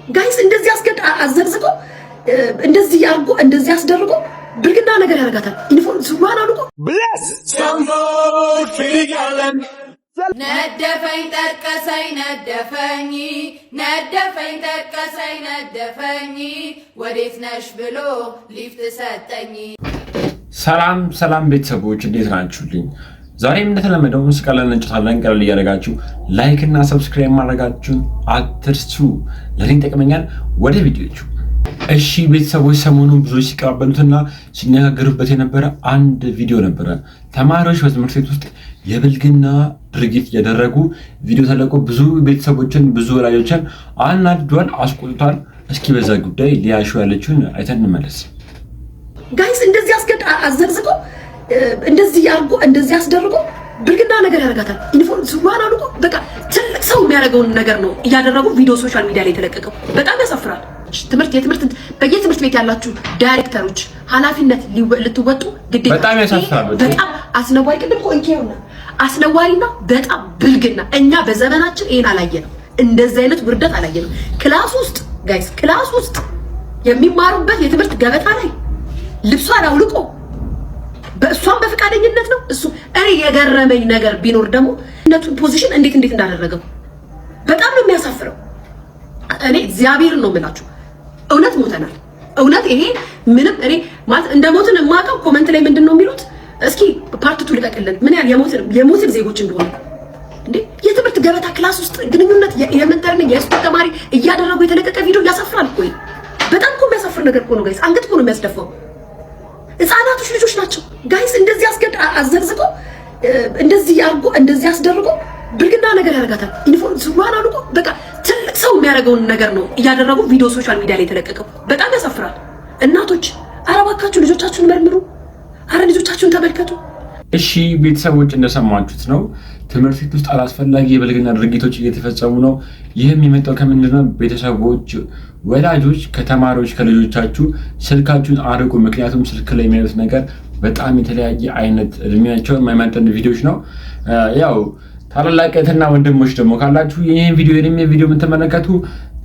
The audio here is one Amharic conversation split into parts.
Guys፣ እንደዚህ አስገድ አዘቅዝቆ፣ እንደዚህ አድርጎ፣ እንደዚህ አስደርጎ ብልግና ነገር ያደርጋታል። ዩኒፎርም ሱሪዋን አውልቆ። ነደፈኝ ጠቀሰኝ ነደፈኝ፣ ነደፈኝ ጠቀሰኝ ነደፈኝ፣ ወዴት ነሽ ብሎ ሊፍት ሰጠኝ። ሰላም ሰላም ቤተሰቦች፣ እንዴት ናችሁልኝ? ዛሬም እንደተለመደው እንስቃለን፣ እንጫወታለን። ቀለል እያደረጋችሁ like እና subscribe ማድረጋችሁን አትርሱ። ለእኔ ይጠቅመኛል። ወደ ቪዲዮቹ። እሺ ቤተሰቦች፣ ሰሞኑን ብዙዎች ሲቀባበሉትና ሲነጋገሩበት የነበረ አንድ ቪዲዮ ነበረ። ተማሪዎች በትምህርት ቤት ውስጥ የብልግና ድርጊት እያደረጉ ቪዲዮ ተለቆ ብዙ ቤተሰቦችን፣ ብዙ ወላጆችን አናዷል፣ አስቆጥቷል። እስኪ በዛ ጉዳይ ሊያሹ ያለችውን አይተን እንመለስ። Guys፣ እንደዚህ አስገድ አዘቅዝቆ፣ እንደዚህ አድርጎ፣ እንደዚህ አስደርጎ ብልግና ነገር ያደርጋታል። ዩኒፎርም ሱሪዋን አውልቆ በቃ ትልቅ ሰው የሚያደርገውን ነገር ነው እያደረጉ ቪዲዮ social media ላይ የተለቀቀው። በጣም ያሳፍራል። ትምህርት የትምህርት በየትምህርት ቤት ያላችሁ ዳይሬክተሮች ኃላፊነት ልትወጡ ግዴታ። በጣም ያሳፍራል። በጣም አስነዋሪ፣ ቅድም እኮ እንኬውና አስነዋሪና በጣም ብልግና። እኛ በዘመናችን ይሄን አላየንም። እንደዚህ አይነት ውርደት አላየንም። Class ውስጥ guys፣ class ውስጥ የሚማሩበት የትምህርት ገበታ ላይ ልብሷን አውልቆ፣ በእሷም በፈቃደኝነት ነው እሱ። እኔ የገረመኝ ነገር ቢኖር ደግሞ እነቱን position እንዴት እንዴት እንዳደረገው በጣም ነው የሚያሳፍረው። እኔ እግዚአብሔርን ነው የምላችሁ፣ እውነት ሞተናል። እውነት ይሄ ምንም እኔ ማለት እንደ ሞትን የማውቀው comment ላይ ምንድን ነው የሚሉት? እስኪ part 2 ልቀቅልን፣ ምን ያህል የሞትን ዜጎች እንደሆነ። እንዴ፣ የትምህርት ገበታ class ውስጥ ግንኙነት የ elementary የ school ተማሪ እያደረጉ የተለቀቀ ቪዲዮ ያሳፍራል እኮ። በጣም እኮ የሚያሳፍር ነገር እኮ ነው guys። አንገት እኮ ነው የሚያስደፋው። ህፃናቶች ልጆች ናቸው guys። እንደዚህ አስገድ አዘቅዝቆ፣ እንደዚህ አድርጎ፣ እንደዚህ አስደርጎ ብልግና ነገር ያደርጋታል። ዩኒፎርም ሱሪዋን አውልቆ በቃ ትልቅ ሰው የሚያደርገውን ነገር ነው እያደረጉ ቪዲዮ social media ላይ የተለቀቀው። በጣም ያሳፍራል። እናቶች፣ ኧረ እባካችሁ ልጆቻችሁን መርምሩ። ኧረ ልጆቻችሁን ተመልከቱ። እሺ ቤተሰቦች፣ እንደሰማችሁት ነው። ትምህርት ቤት ውስጥ አላስፈላጊ የብልግና ድርጊቶች እየተፈጸሙ ነው። ይህም የመጣው ከምንድነው? ቤተሰቦች፣ ወላጆች ከተማሪዎች ከልጆቻችሁ ስልካችሁን አርቁ። ምክንያቱም ስልክ ላይ የሚያዩት ነገር በጣም የተለያየ አይነት እድሜያቸውን የማይመጥን ቪዲዮዎች ነው። ያው ታላላቅ እህትና ወንድሞች ደግሞ ካላችሁ፣ ይህን ቪዲዮ የኔም ቪዲዮ የምትመለከቱ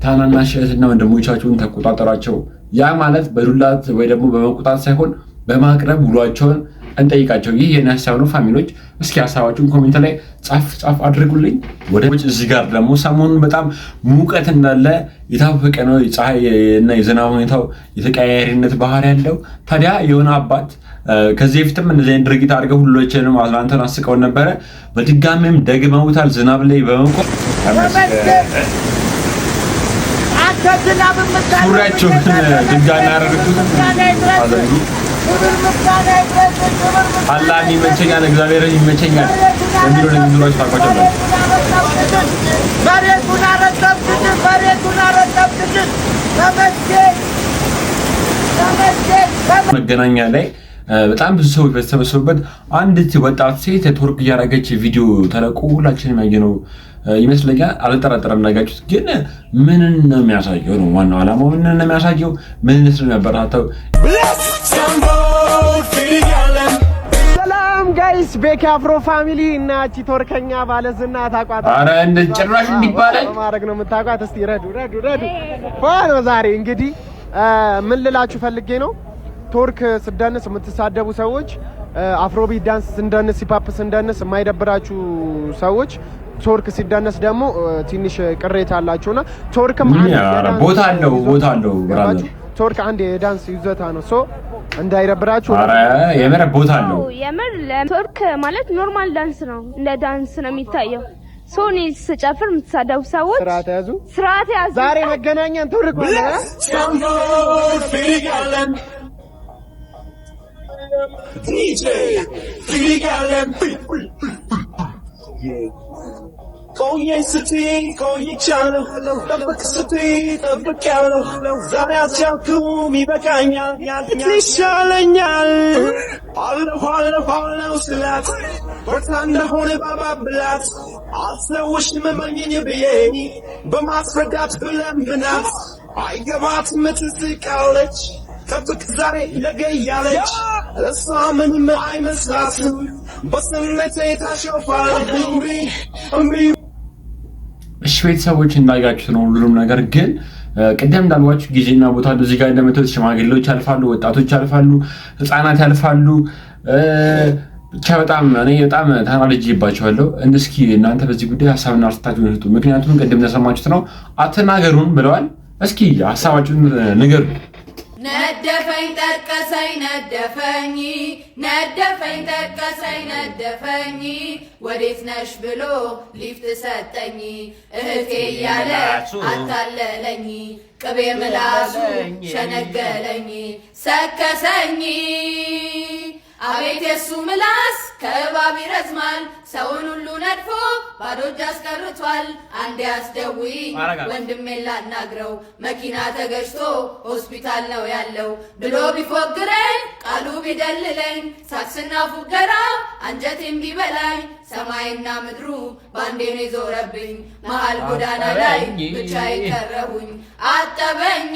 ታናናሽ እህትና ወንድሞቻችሁን ተቆጣጠሯቸው። ያ ማለት በዱላት ወይ ደግሞ በመቆጣት ሳይሆን በማቅረብ ውሏቸውን እንጠይቃቸው። ይህ የኔ ሀሳብ ነው። Family ዎች፣ እስኪ ሀሳባችሁን comment ላይ ጻፍ ጻፍ አድርጉልኝ። ወደ እዚህ ጋር ደግሞ ሰሞኑን በጣም ሙቀት እንዳለ የታወቀ ነው። የፀሐይ እና የዝናብ ሁኔታው የተቀያያሪነት ባህሪ ያለው። ታዲያ የሆነ አባት ከዚህ በፊትም እንደዚህ አይነት ድርጊት አድርገው ሁሎችንም አዝናንተን አስቀውን ነበረ። በድጋሚም ደግመውታል። ዝናብ ላይ በመቆም ሱሪያቸውን ድጋሚ ያደረጉት። አላህ ይመቸኛል፣ እግዚአብሔር ይመቸኛል የሚሉ ንግግሮች ታውቋቸዋላችሁ። መሬቱን አረጠብክልን፣ መሬቱን አረጠብክልን። ተመስገን ተመስገን። መገናኛ ላይ በጣም ብዙ ሰዎች በተሰበሰቡበት አንዲት ወጣት ሴት twerk እያደረገች ቪዲዮ ተለቆ ሁላችንም ያየነው ይመስለኛል። አልጠራጠርም። ነጋችሁት ግን ምንን ነው የሚያሳየው ነው ዋናው ዓላማው። ምንን ነው የሚያሳየው? ምንነት ነው የሚያበረታተው? ሰላም guys፣ ቤኪ አፍሮ family እና እቺ ቶርከኛ ባለዝና ታቋት። አረ እንደ ጭራሽ እንዲባላል። ማድረግ ነው የምታውቋት። እስቲ ረዱ ረዱ ረዱ ነው። ዛሬ እንግዲህ ምን ልላችሁ ፈልጌ ነው፣ twerk ስደንስ የምትሳደቡ ሰዎች፣ Afrobeat ዳንስ ስንደንስ፣ hip hop ስንደንስ የማይደብራችሁ ሰዎች፣ twerk ሲደነስ ደግሞ ትንሽ ቅሬታ አላችሁና twerk ም ቦታ አለው፣ ቦታ አለው brother። Twerk አንድ የዳንስ ይዘታ ነው። So እንዳይደብራችሁ። ኧረ የምር ቦታ አለው። የምር twerk ማለት normal ዳንስ ነው፣ እንደ ዳንስ ነው የሚታየው። So እኔ ስጨፍር የምትሳደቡ ሰዎች ስርዓት ያዙ፣ ስርዓት ያዙ። ዛሬ መገናኛን twerk ማለት DJ Figalem. ቆየኝ ስትይ ቆይቻለሁ፣ ጠብቅ ስትይ ጠብቄያለሁ። ዛሬ አልቻልኩም፣ ይበቃኛል፣ ይሻለኛል። አለሁ አለሁ አለሁ ስላት በርታ እንደሆነ ባባብላት አልሰውሽም እመኚኝ ብዬ በማስረዳት ብለምናት አይገባትም፣ ትስቃለች። ጠብቅ ዛሬ ነገ እያለች እሷ ምንም አይመስላትም፣ በስሜቴ ታሾፋለች። እምቢ እምቢ። እሺ ቤተሰቦች፣ እንዳያችሁት ነው ሁሉም ነገር ግን ቅደም እንዳልኳችሁ ጊዜና ቦታ እዚህ ጋር እንደምታዩት ሽማግሌዎች ያልፋሉ፣ ወጣቶች ያልፋሉ፣ ህፃናት ያልፋሉ። ብቻ በጣም እኔ በጣም ተናድጄባቸዋለሁ። እስኪ እናንተ በዚህ ጉዳይ ሀሳብና አስተያየታችሁን ስጡ። ምክንያቱም ቅድም እንደሰማችሁት ነው አትናገሩን ብለዋል። እስኪ ሀሳባችሁን ንገሩ። ነደፈኝ ጠቀሰኝ ነደፈኝ ነደፈኝ ጠቀሰኝ ነደፈኝ ወዴት ነሽ ብሎ ሊፍት ሰጠኝ እህቴ እያለ አታለለኝ ቅቤ ምላሱ ሸነገለኝ ሰከሰኝ አቤት የሱ ምላስ ከእባብ ይረዝማል ሰውን ሁሉ ነድፎ ባዶ እጅ አስቀርቷል። አንዴ አስደውይኝ ወንድሜን ላናግረው መኪና ተገጭቶ ሆስፒታል ነው ያለው ብሎ ቢፎግረኝ ቃሉ ቢደልለኝ ሳክስና ፉገራ አንጀቴን ቢበላኝ ሰማይና ምድሩ ባንዴ ነው የዞረብኝ። መሀል ጎዳና ላይ ብቻዬን ቀረሁኝ አጠበኝ።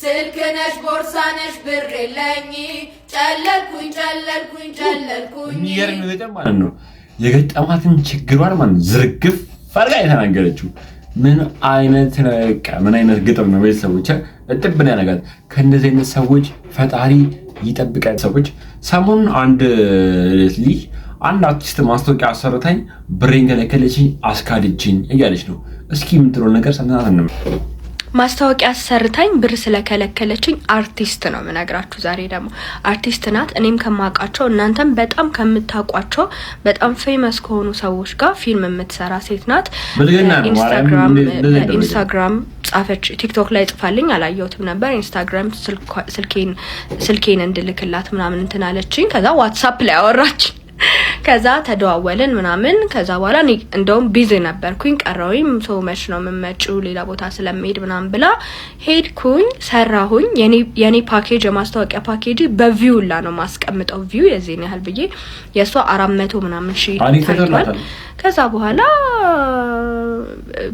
ስልክ ነሽ ቦርሳ ነሽ ብር የለኝ ጨለልኩኝ ጨለልኩኝ ጨለልኩኝ። የሚገርም ግጥም ማለት ነው። የገጠማትን ችግሯን ማለት ነው ዝርግፍ አድርጋ የተናገረችው ምን አይነት በቃ ምን አይነት ግጥም ነው? ቤተሰቦች እጥብ ነው ያደርጋት። ከእንደዚህ አይነት ሰዎች ፈጣሪ ይጠብቃል። ሰዎች ሰሞኑን አንድ ልጅ አንድ አርቲስት ማስታወቂያ አሰርታኝ ብሬን ከለከለችኝ፣ አስካድችኝ እያለች ነው። እስኪ የምትለውን ነገር ሰምተናት እንመለስ። ማስታወቂያ አሰርታኝ ብር ስለከለከለችኝ አርቲስት ነው የምነግራችሁ። ዛሬ ደግሞ አርቲስት ናት። እኔም ከማውቃቸው እናንተም በጣም ከምታውቋቸው በጣም famous ከሆኑ ሰዎች ጋር ፊልም የምትሰራ ሴት ናት። ብልግና ነው። ማርያም እንደዚህ አይደረግም። ኢንስታግራም ጻፈች፣ ቲክቶክ ላይ ጽፋልኝ አላየሁትም ነበር። ኢንስታግራም ስልኬን እንድልክላት ምናምን እንትን አለችኝ። ከዛ ዋትሳፕ ላይ አወራች። ከዛ ተደዋወልን ምናምን። ከዛ በኋላ እኔ እንደውም busy ነበርኩኝ ቀረሁኝ። ሰው መች ነው የምመጪው ሌላ ቦታ ስለምሄድ ምናምን ብላ ሄድኩኝ፣ ሰራሁኝ። የኔ ፓኬጅ የማስታወቂያ ፓኬጅ በ view ላ ነው ማስቀምጠው፣ view የዚህን ያህል ብዬ፣ የእሷ 400 ምናምን ሺ አሪፍ ታይቷል። ተደርጓታል። ከዛ በኋላ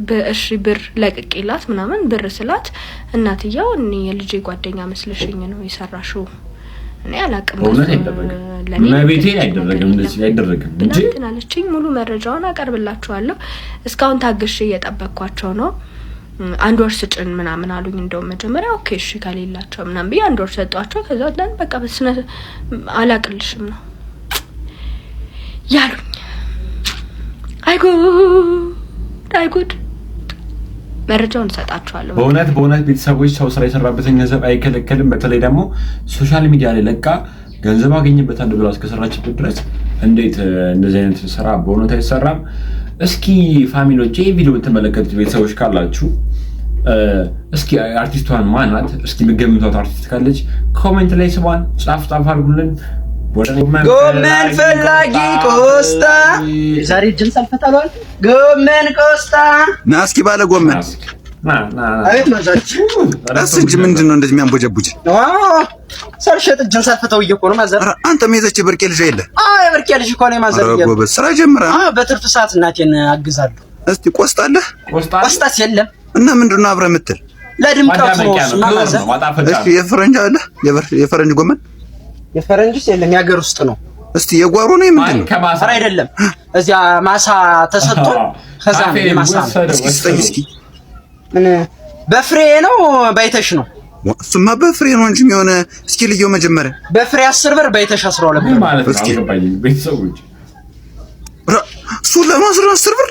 በእሺ ብር ለቅቄላት ምናምን ብር ስላት እናትየው እኔ የልጄ ጓደኛ መስለሽኝ ነው የሰራሽው፣ እኔ አላቅም በእውነት ከሱ አይደረግም። ለእኔ መቤቴን ነገር አይደረግም፣ እንደዚህ የለም አይደረግም ብላ እንጂ እንትን አለችኝ። ሙሉ መረጃውን አቀርብላችኋለሁ። እስካሁን ታግሼ እየጠበቅኳቸው ነው። አንድ ወር ስጭን ምናምን አሉኝ። እንደውም መጀመሪያ okay እሺ ከሌላቸው ምናምን ብዬ አንድ ወር ሰጧቸው። ከዛ then በቃ በስነ አላቅልሽም ነው ያሉኝ። አይጉድ አይጉድ! መረጃውን እሰጣችኋለሁ። በእውነት በእውነት ቤተሰቦች ሰው ስራ የሰራበትን ገንዘብ አይከለከልም። በተለይ ደግሞ social media ላይ ለቃ ገንዘብ አገኝበታለሁ ብላ እስከሰራችበት ድረስ እንዴት እንደዚህ አይነት ስራ በእውነት አይሰራም? እስኪ family ዎች ይህ ቪዲዮ የምትመለከቱት ቤተሰቦች ካላችሁ እስኪ አርቲስቷን ማናት? እስኪ የምገምቷት አርቲስት ካለች comment ላይ ስሟን ጻፍ ጻፍ አድርጉልን። ጎመን ፈላጊ ቆስጣ ዛሬ እጅን ሰልፈታሏል። ጎመን ቆስጣ። ና እስኪ ባለ ጎመን። አቤት ማዛች። እስ እንጂ ምንድን ነው እንደዚህ የሚያንቦጀቡጅ? ሳልሸጥ እጅን ሳልፈታው እኮ ነው ማዘር። አንተም የዘች ብርቄ ልጅ የለ? አዎ የብርቄ ልጅ እኮ ነው ማዘር። ኧረ ጎበዝ ስራ ጀምራ። አዎ በትርፍ ሰዓት እናቴን አግዛለሁ። እስቲ ቆስጣ አለህ? ቆስጣስ የለም። እና ምንድን ነው አብረህ የምትል? ለድምቀቱ ነው እሱማ ማዘር። እስቲ የፈረንጅ አለ? የፈረንጅ ጎመን? የፈረንጅስ የለም፣ የሀገር ውስጥ ነው። እስቲ የጓሮ ነው የምንድን ነው? ኧረ አይደለም፣ እዚያ ማሳ ተሰጥቶ ከዛ ነው የማሳ ነው። እስኪ ስጠኝ እስኪ። ምን በፍሬ ነው ባይተሽ ነው? እሱማ በፍሬ ነው እንጂ የሆነ እስኪ ልየው መጀመሪያ። በፍሬ 10 ብር ባይተሽ 12 ብር ማለት ነው። እስኪ አልገባኝም ቤተሰቦች። እሱን ለማስረ 10 ብር።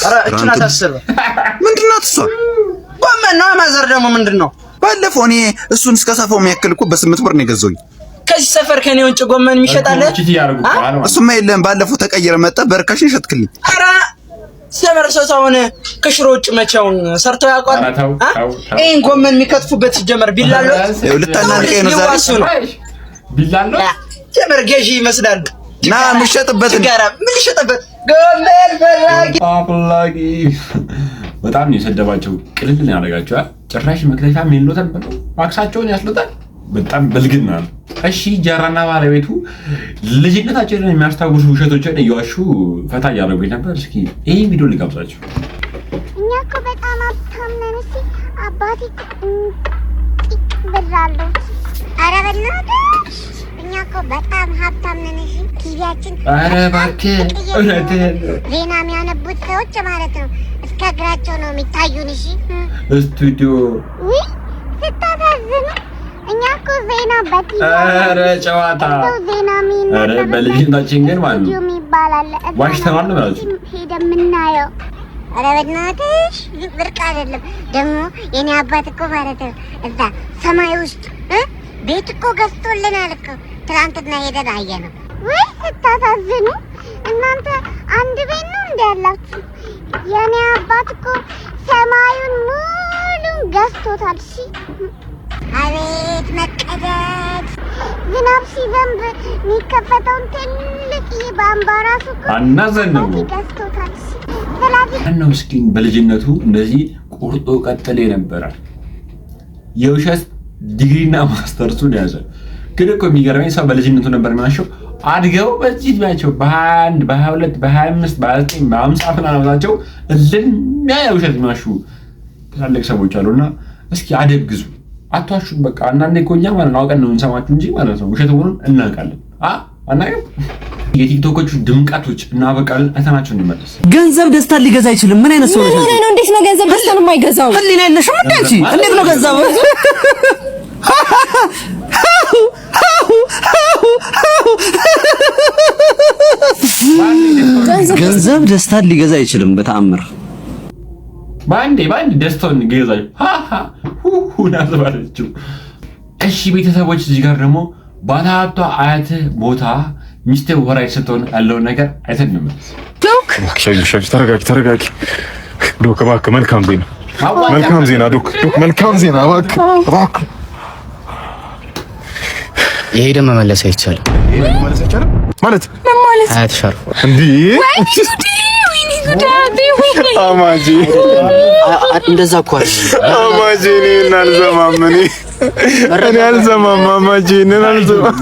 ኧረ እቺ ናት 10 ብር። ምንድን ናት እሷ? ጎመን ነው ማዘር። ደግሞ ምንድን ነው? ባለፈው እኔ እሱን እስከ ሰፋው የሚያክል እኮ በ8 ብር ነው የገዛሁኝ። ከዚህ ሰፈር ከኔ ውጭ ጎመን የሚሸጥ አለ? እሱማ የለም። ባለፈው ተቀየረ መጣ በርካሽ ሸጥክልኝ። ኧረ ሲጀመር ሰው አሁን ከሽሮ ውጭ መቼውን ሰርተው ያውቃል? ይሄን ጎመን የሚከትፉበት ሲጀመር ቢላሎት ልታናንቀኝ ነው ዛሬ። ሊዋሱ ነው ቢላሎት ጀመር ገዢ ይመስላሉ። ና የምሸጥበትን ጋራ ምን ሊሸጥበት ጎመን ፈላጊ ፈላጊ። በጣም ነው የሰደባቸው። ቅልል ነው ያደርጋቸዋል። ጭራሽ መክተፊያ የለውም ብለው ማክሳቸውን ያስሉታል። በጣም ብልግና ነው። እሺ ጃራና ባለቤቱ ልጅነታችንን የሚያስታውሱ ውሸቶችን እየዋሹ ፈታ እያደረጉኝ ነበር። እስኪ ይህ ቪዲዮ ልጋብዛችሁ። እኛ እኮ በጣም ሀብታም ነን። እሺ አባቴ ጥቅ ብር አለው። ኧረ በእናትሽ እኛ እኮ በጣም ሀብታም ነን። እሺ ቲቪያችን ኧረ እባክህ እውነትህን ነው። ዜና የሚያነቡት ሰዎች ማለት ነው። እስከ ከእግራቸው ነው የሚታዩን። እሺ። ስቱዲዮ። ውይ ስታሳዝኑ። እኛ እኮ ዜና በቲቪ ኧረ ጨዋታ። እንደው ዜና ኧረ የሚነበብበት በልጅነታችን ግን ማለት ነው ስቱዲዮ የሚባል አለ። እዛ ዋሽተናል ነው ነው የምላችሁ። ሄደን የምናየው። ኧረ በእናትሽ ብርቅ አይደለም። ደግሞ የኔ አባት እኮ ማለት ነው እዛ ሰማይ ውስጥ ቤት እኮ ገዝቶልናል እኮ። ትናንትና ሄደን አየነው። ውይ ስታሳዝኑ። እናንተ አንድ ቤት ነው እንደ ያላችሁ? የኔ አባት እኮ ሰማዩን ሙሉን ገዝቶታል። እሺ፣ አቤት መቀደድ! ዝናብ ሲዘንብ የሚከፈተውን ትልቅ ባምባ ራሱ እኮ አናዘንቡ። አባቴ ገዝቶታል። እሺ፣ ስለዚህ ማነው እስኪ በልጅነቱ እንደዚህ ቆርጦ ቀጥል የነበረ የውሸት ዲግሪና ማስተርሱን ያዘ? ግን እኮ የሚገርመኝ ሰው በልጅነቱ ነበር የሚዋሸው። አድገው በዚህ እድሜያቸው በ21፣ በ22፣ በ25፣ በ29፣ በ50 ምናምን ዓመታቸው እልም ያለ ውሸት የሚዋሹ ትላልቅ ሰዎች አሉና እስኪ አደብ ግዙ፣ አትዋሹም። በቃ አንዳንዴ እኮ እኛ ማለት ነው አውቀን ነው እንሰማችሁ እንጂ ማለት ነው ውሸት መሆኑን እናውቃለን። አናውቅም። የቲክቶኮቹ ድምቀቶች እናበቃለን። አይተናቸው እንመለስ። ገንዘብ ደስታን ሊገዛ አይችልም። ምን አይነት ሰው ነሽ? ምን ሆነህ ነው? እንዴት ነው ገንዘብ ደስታን የማይገዛው? ህሊና የለሽም እንዴ አንቺ? እንዴት ነው ገንዘብ? ገንዘብ ደስታን ሊገዛ አይችልም በተአምር። በአንዴ በአንዴ ደስታውን ገዛ ሁ ናዝባለችው። እሺ ቤተሰቦች፣ እዚህ ጋር ደግሞ ባለሀብቷ አያትህ ቦታ ሚስትህ ወራጅ ስትሆን ያለውን ነገር አይተን እንመለስ። Doc። ሻዩ፣ ተረጋጊ፣ ተረጋጊ። Doc እባክህ፣ መልካም ዜና፣ መልካም ዜና Doc፣ Doc መልካም ዜና እባክህ፣ እባክህ። የሄደ መመለስ አይቻልም። ይሄ መመለስ አይቻልም ማለት? ምን ማለት? አያትሽ አርፏል። እንዴ! ወይኔ ጉዴ! ወይኔ ጉዴ! ወይኔ! አማጂ። እንደዛ እኮ አይደለም። አማጂ፣ እኔን አልሰማም፣ እኔ አልሰማም። አማጂ፣ እኔን አልሰማም።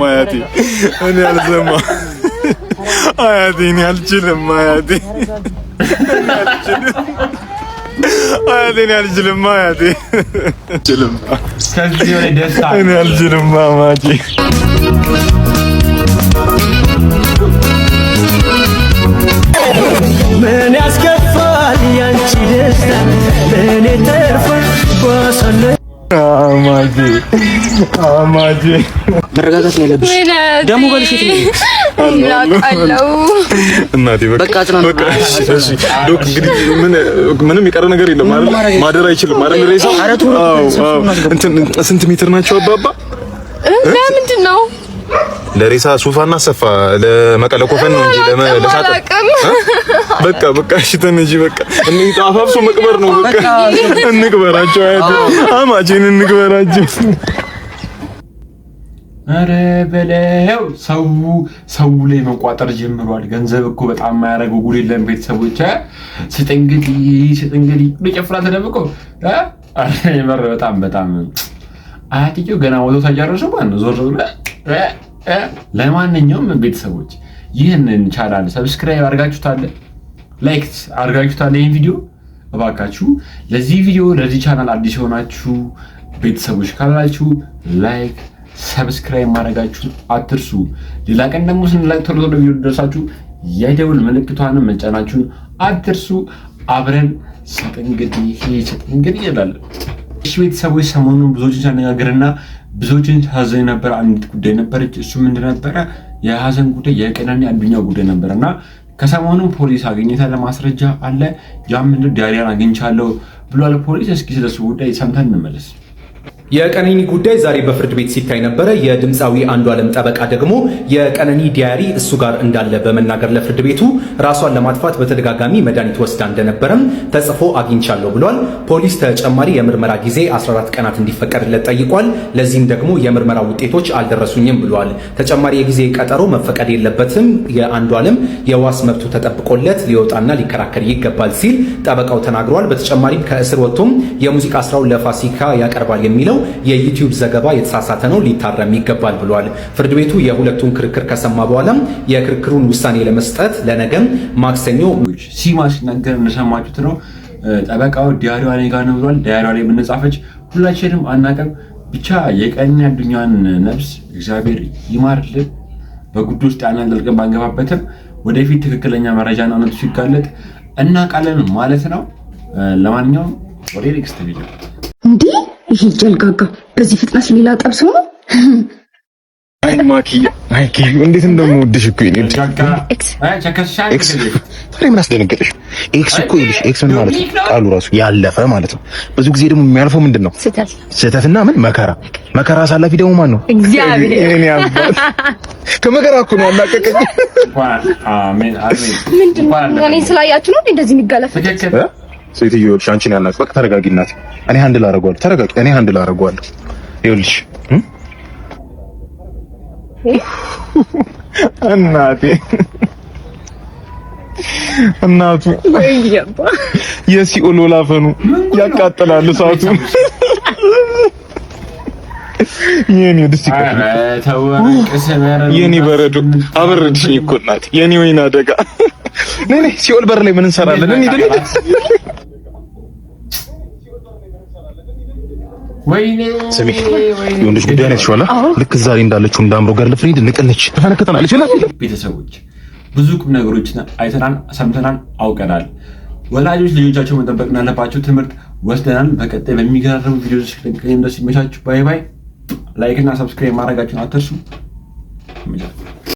አያቴ፣ እኔ አልሰማም። አያቴ፣ እኔ አልችልም። አያቴ፣ እኔ አልችልም። አያቴ፣ እኔ አልችልም። አያቴ፣ አልችልም። ከዚህ በላይ ደስታ እኔ አልችልም። አማጂ። ምን ያስከፋል ያንቺ ደስታ ለእኔ ተርፎ ባሳለ አማጂ፣ አማጂ። መረጋጋት ነው ያለብሽ። ደግሞ በልሽ የት ነው? አውቃለሁ። እናቴ በቃ። በቃ አጽናና። በቃ እሺ፣ እሺ። Doc እንግዲህ ምን ምንም የቀረ ነገር የለም አይደል? ማደር አይችልም አይደል? ሬሳው? ኧረ ቶሎ። አዎ። እንትን ስንት ሜትር ናቸው አባባ? ለምንድን ነው? ለሬሳ ሱፋ እና ሰፋ ለመቀለ ኮፈን ነው እንጂ ለሳጥን አላውቅም። በቃ በቃ እሺ ተነጂ፣ በቃ አፋፍሶ መቅበር ነው። በቃ እንቅበራቸው፣ አያቴ፣ አማቼን እንቅበራቸው። ኧረ በለው፣ ሰው ሰው ላይ መቋጠር ጀምሯል። ገንዘብ እኮ በጣም የማያደርገው ጉድ የለም። ቤተሰቦች፣ ስጥ እንግዲህ፣ ስጥ እንግዲህ ጭፍራ ተደብቆ ኧረ የምር በጣም በጣም አያትየው ገና ሞቶ ሳይጨርሱ ማለት ነው ዞር ብሎ እ። ለማንኛውም ቤተሰቦች ይህንን channel subscribe አድርጋችሁታል፣ like አድርጋችሁታል ይህን ቪዲዮ። እባካችሁ ለዚህ ቪዲዮ ለዚህ ቻናል አዲስ የሆናችሁ ቤተሰቦች ካላችሁ like subscribe ማድረጋችሁን አትርሱ። ሌላ ቀን ደግሞ ስንለቅ ቶሎ ቶሎ ቪዲዮ ደርሳችሁ የደውል ምልክቷንም መጫናችሁን አትርሱ። አብረን ስጥ እንግዲህ፣ ስጥ እንግዲህ እንላለን። እሺ ቤተሰቦች፣ ሰሞኑን ብዙዎችን ሲያነጋግርና ብዙዎችን ሲያዘን የነበረ አንዲት ጉዳይ ነበረች። እሱ ምንድን ነበረ? የሀዘን ጉዳይ የቀነኒ አዱኛ ጉዳይ ነበር እና ከሰሞኑ ፖሊስ አግኝታ ለማስረጃ አለ። ያ ምንድን diary ያን አግኝቻለሁ ብሏል ፖሊስ። እስኪ ስለሱ ጉዳይ ሰምተን እንመለስ። የቀነኒ ጉዳይ ዛሬ በፍርድ ቤት ሲታይ ነበረ። የድምፃዊ አንዷለም ጠበቃ ደግሞ የቀነኒ diary እሱ ጋር እንዳለ በመናገር ለፍርድ ቤቱ ራሷን ለማጥፋት በተደጋጋሚ መድኃኒት ወስዳ እንደነበረም ተጽፎ አግኝቻለሁ ብሏል። ፖሊስ ተጨማሪ የምርመራ ጊዜ 14 ቀናት እንዲፈቀድለት ጠይቋል። ለዚህም ደግሞ የምርመራ ውጤቶች አልደረሱኝም ብሏል። ተጨማሪ የጊዜ ቀጠሮ መፈቀድ የለበትም፣ የአንዷለም የዋስ መብቱ ተጠብቆለት ሊወጣና ሊከራከር ይገባል ሲል ጠበቃው ተናግሯል። በተጨማሪም ከእስር ወጥቶም የሙዚቃ ስራውን ለፋሲካ ያቀርባል የሚለው የዩቲዩብ ዘገባ የተሳሳተ ነው፣ ሊታረም ይገባል ብሏል። ፍርድ ቤቱ የሁለቱን ክርክር ከሰማ በኋላም የክርክሩን ውሳኔ ለመስጠት ለነገም ማክሰኞ ሲማ ሲናገር እንደሰማችሁት ነው። ጠበቃው diary ዋ እኔ ጋር ነው ብሏል። diary ዋ ላይ ምን ጻፈች ሁላችንም አናውቅም። ብቻ የቀነኒ አዱኛን ነፍስ እግዚአብሔር ይማርልን። በጉዳዩ ውስጥ ያን ጠልቀን ባንገባበትም ወደፊት ትክክለኛ መረጃና እውነቱ ሲጋለጥ እናውቃለን ማለት ነው። ለማንኛውም ወደ next ቪዲዮ። እንዲህ ይሄ ጀልጋጋ በዚህ ፍጥነት ሌላ ጠብሶ ነው። አይ ማኪ፣ አይ ኪዩ፣ እንዴት እንደምወድሽ እኮ የኔ Ex። Ex። ታዲያ ምን አስደነገጠሽ? Ex እኮ ይልሽ ex ምን ማለት ነው? ቃሉ ራሱ ያለፈ ማለት ነው። ብዙ ጊዜ ደግሞ የሚያልፈው ምንድን ነው? ስህተት። ስህተትና ምን መከራ። መከራ አሳላፊ ደግሞ ማን ነው? እግዚአብሔር። የኔ አባት ከመከራ እኮ ነው ያላቀቀኝ። አሜን አሜን። ምንድን ነው እኔን ስላያችሁ ነው እንዴ እንደዚህ የሚጋለፈው? ሴትዮ ይኸውልሽ፣ አንቺን ያልናት በቃ ተረጋጊ እናቴ። እኔ handle አደርገዋለሁ። ተረጋጊ፣ እኔ handle አደርገዋለሁ። ይኸውልሽ እናቴ እናቱ የሲኦል ወላፈኑ ያቃጥላል እሳቱ። የኔ ደስ ይቀር፣ የኔ በረዶ አበረድሽኝ እኮ እናቴ፣ የኔ ወይና ደጋ። ነይ ነይ፣ ሲኦል በር ላይ ምን እንሰራለን? እንሂድ እንሂድ። ወይኔ። ስሚ፣ የወንዶች ጉዳይ ነው የተሻለ። ልክ ዛሬ እንዳለችው እንዳምሮ girlfriend ንቅነች ተፈነክተናል። ይችላል። ቤተሰቦች፣ ብዙ ቁም ነገሮችን አይተናል፣ ሰምተናል፣ አውቀናል። ወላጆች ልጆቻቸው መጠበቅ እንዳለባቸው ትምህርት ወስደናል። በቀጣይ በሚገራርሙ ቪዲዮዎች እስክንገናኝ ድረስ ይመቻችሁ። Bye bye። Like እና subscribe ማድረጋችሁን አትርሱ። ይመቻችሁ።